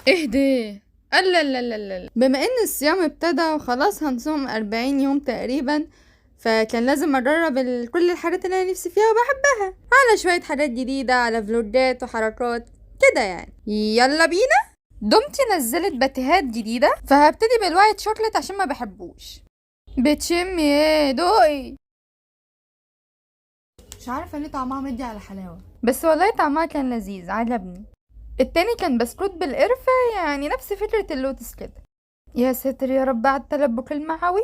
اهدي. لا لا لا لا. بما ان الصيام ابتدى وخلاص هنصوم 40 يوم تقريبا، فكان لازم اجرب كل الحاجات اللي انا نفسي فيها وبحبها، على شوية حاجات جديدة، على فلوجات وحركات كده يعني. يلا بينا. دومتي نزلت باتيهات جديدة، فهبتدي بال white chocolate عشان ما بحبوش. بتشمي ايه؟ دوقي. مش عارفة ليه طعمها مدي على حلاوة، بس والله طعمها كان لذيذ، عجبني. التاني كان بسكوت بالقرفة، يعني نفس فكرة اللوتس كده. يا ساتر يا رب على التلبك المعوي.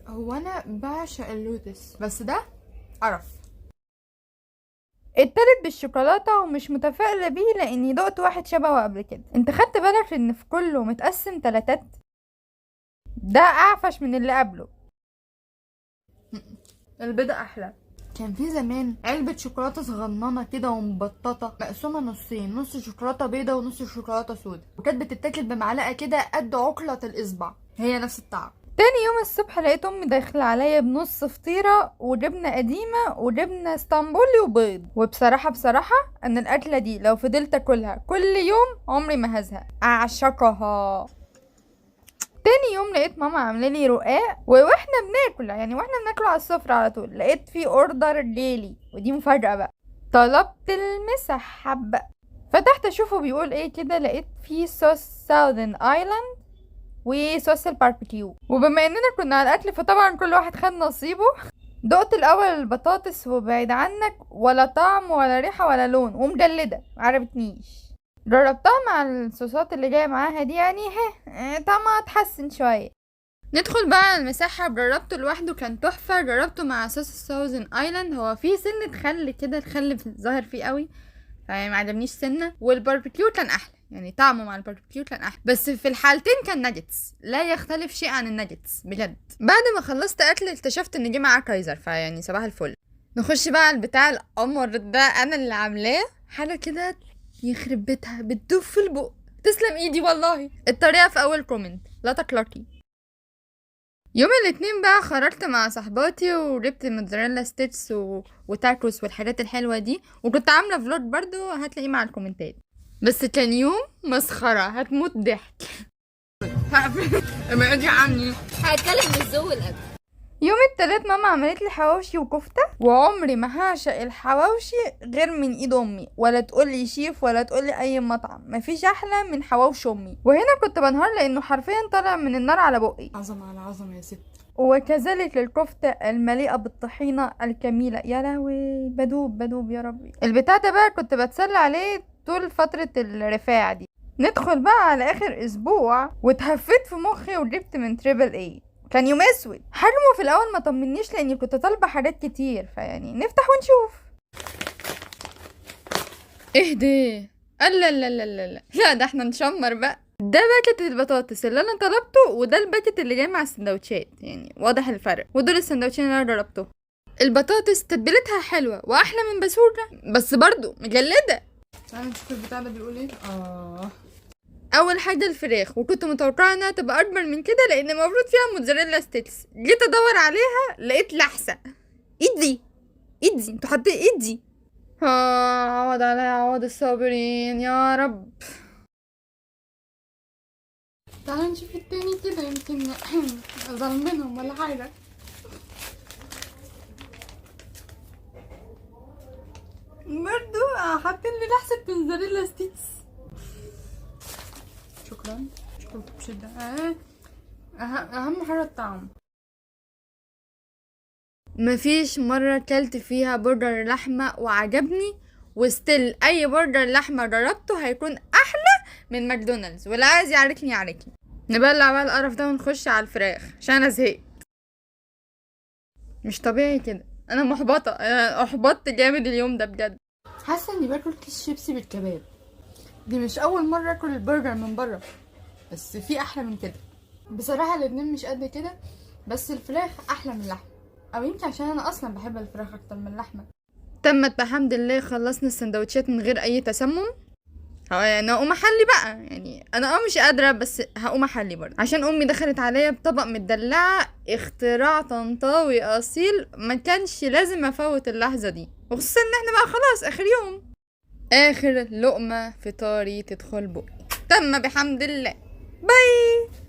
هو انا بعشق اللوتس، بس ده قرف. التالت بالشوكولاتة ومش متفائلة بيه لاني دقت واحد شبهه قبل كده. انت خدت بالك ان في كله متقسم تلاتات؟ ده اعفش من اللي قبله. البيضة احلى. كان في زمان علبة شوكولاتة صغننة كده ومبططة، مقسومة نصين، نص شوكولاتة بيضة ونص شوكولاتة سودا، وكانت بتتاكل بمعلقة كده قد عقلة الإصبع، هي نفس الطعم. تاني يوم الصبح لقيت امي داخله عليا بنص فطيره وجبنه قديمة وجبنه اسطنبولي وبيض، وبصراحة بصراحة ان الاكلة دي لو فضلت اكلها كل يوم عمري ما هزهق، اعشقها. تاني يوم لقيت ماما عامله لي رقاق، واحنا بناكل يعني واحنا بناكله على السفرة على طول لقيت في order جالي، ودي مفاجاة بقى. طلبت المسحب، فتحت اشوفه بيقول ايه كده، لقيت فيه صوص Thousand Island وصوص الباربيكيو. وبما اننا كنا على الاكل فطبعا كل واحد خد نصيبه. دقت الاول البطاطس وبعيد عنك ولا طعم ولا ريحه ولا لون، ومجلده معرفتنيش. جربتها مع الصوصات اللي جاية معاها دي، يعني ها طعمها اتحسن شوية. ندخل بقى على المسحب. جربته لوحده كان تحفة، جربته مع صوص ال Thousand Island، هو فيه سنة خل كده، الخل ظاهر فيه قوي فما عجبنيش سنة. والباربيكيو كان احلى، يعني طعمه مع الباربيكيو كان احلى، بس في الحالتين كان ناجتس، لا يختلف شيء عن الناجتس بجد. بعد ما خلصت اكل اكتشفت ان جه معاه كايزر، فيعني صباح الفل. نخش بقى على البتاع القمر ده، انا اللي عاملاه حاجة كده يخرب بيتها، بتدوب في البق. تسلم ايدي والله. الطريقة في اول comment، لا تقلقي. يوم الاثنين بقى خرجت مع صاحباتي وجبت mozzarella sticks وتاكوس والحاجات الحلوة دي، وكنت عامله vlog برضو هتلاقيه مع الكومنتات. بس كان يوم مسخرة، هتموت ضحك. ابعدي عني. هتكلم بالذوق والادب. يوم التلات ماما عملت لي حواوشي وكفته، وعمري ما هعشق الحواوشي غير من ايد امي، ولا تقولي شيف ولا تقولي اي مطعم، مفيش احلى من حواوشي امي. وهنا كنت بنهار لانه حرفيا طالع من النار على بقي. عظمه على عظمه يا ست. وكذلك الكفتة المليئة بالطحينة الكميلة، يا لهوي بدوب بدوب يا ربي. البتاع ده بقى كنت بتسلى عليه طول فترة الرفاعة دي. ندخل بقى على آخر أسبوع، واتهفيت في مخي وجبت من Triple A. كان يوم اسود، حجمه في الاول ما طمنيش لاني كنت طالبه حاجات كتير، فيعني نفتح ونشوف. اهدي. لا لا لا لا لا لا، ده احنا نشمر بقى. ده packet البطاطس اللي انا طلبته، وده ال packet اللي جاي مع السندوتشات، يعني واضح الفرق. ودول السندوتشين اللي انا جربتهم. البطاطس تتبيلتها حلوة واحلى من بازوكا، بس برضو مجلده. تعالي نشوف البتاع ده بيقول ايه. اول حاجة الفراخ، وكنت متوقعه انها تبقى اكبر من كده لان المفروض فيها mozzarella sticks. جيت ادور عليها لقيت لحسة. ايدي ايدي، انتوا حاطين ايدي. عوض عليا عوض الصابرين يا رب. تعالي نشوف التاني كده، يمكن ظالمينهم ولا حاجة. برضو حاطين لي لحسة mozzarella sticks. شكرا شكرا بشدة. أهم حاجة الطعم. مفيش مرة كلت فيها برجر لحمة وعجبني، و still أي برجر لحمة جربته هيكون أحلى من ماكدونالدز، واللي عايز يعاركني يعاركني. نبلع بقى القرف ده ونخش على الفراخ عشان أنا زهقت. مش طبيعي كده، أنا محبطة، أنا أحبطت جامد اليوم ده بجد. حاسة إني باكل كيس شيبسي بالكباب. دي مش أول مرة أكل البرجر من بره، بس في أحلى من كده بصراحة. الاتنين مش قد كده، بس الفراخ أحلى من اللحمة، أو يمكن عشان أنا أصلا بحب الفراخ أكتر من اللحمة. تمت بحمد الله، خلصنا السندوتشات من غير أي تسمم. انا هقوم احلي بقى، يعني انا مش قادرة بس هقوم احلي برضه، عشان امي دخلت عليا بطبق مدلعه اختراع طنطاوي اصيل، ما كانش لازم افوت اللحظة دي، وخصوصا ان احنا بقى خلاص اخر يوم. اخر لقمة فطاري تدخل بقي. تم بحمد الله. باي.